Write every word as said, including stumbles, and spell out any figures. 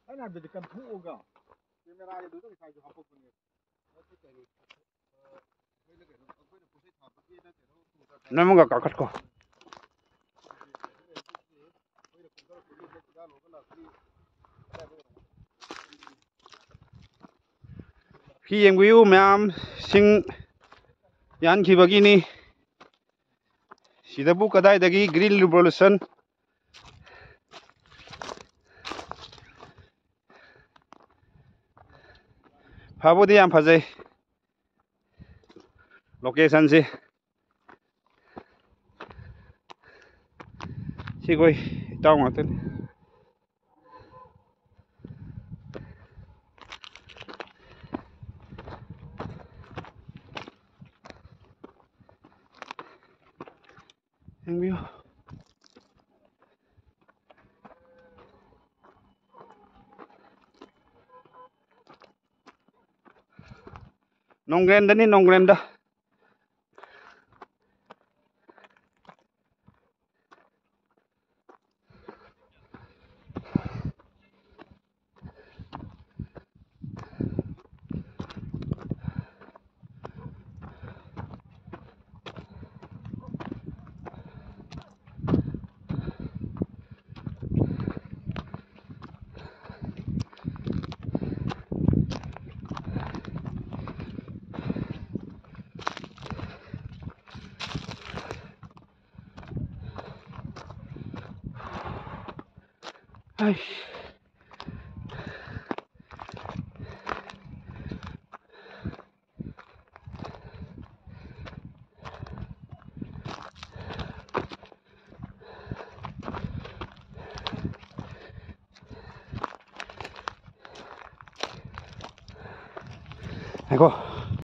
ꯑꯩꯅ ꯍꯥꯏꯕꯗꯤ ꯀꯟꯊꯣꯛꯑꯒ ꯀꯦꯃꯦꯔꯥꯒꯤꯗꯨꯗ ꯉꯁꯥꯏꯁꯨ ꯍꯥꯄꯛꯄꯅꯦ꯫ ꯅꯪ ꯑꯃꯒ ꯀꯥꯈꯠꯈꯣ꯫ ꯐꯤ ꯌꯦꯡꯕꯤꯌꯨ ꯃꯌꯥꯝ, ꯁꯤꯡ ꯌꯥꯟꯈꯤꯕꯒꯤꯅꯤ꯫ ꯁꯤꯗꯕꯨ ꯀꯗꯥꯏꯗꯒꯤ Green Revolution? ꯐꯕꯨꯗꯤ ꯌꯥꯝ ꯐꯖꯩ ꯂꯣꯀꯦꯁꯟꯁꯤ꯫ ꯁꯤꯈꯣꯏ ꯏꯇꯥꯎ ꯉꯥꯛꯇꯅꯤ꯫ ꯌꯦꯡꯕꯤꯌꯨ꯫ ꯅꯣꯡꯒ꯭ꯔꯦꯟꯗꯅꯤ, ꯅꯣꯡꯒ꯭ꯔꯦꯟꯗ꯫ ꯑꯩꯁ꯫ ꯉꯥꯏꯈꯣ꯫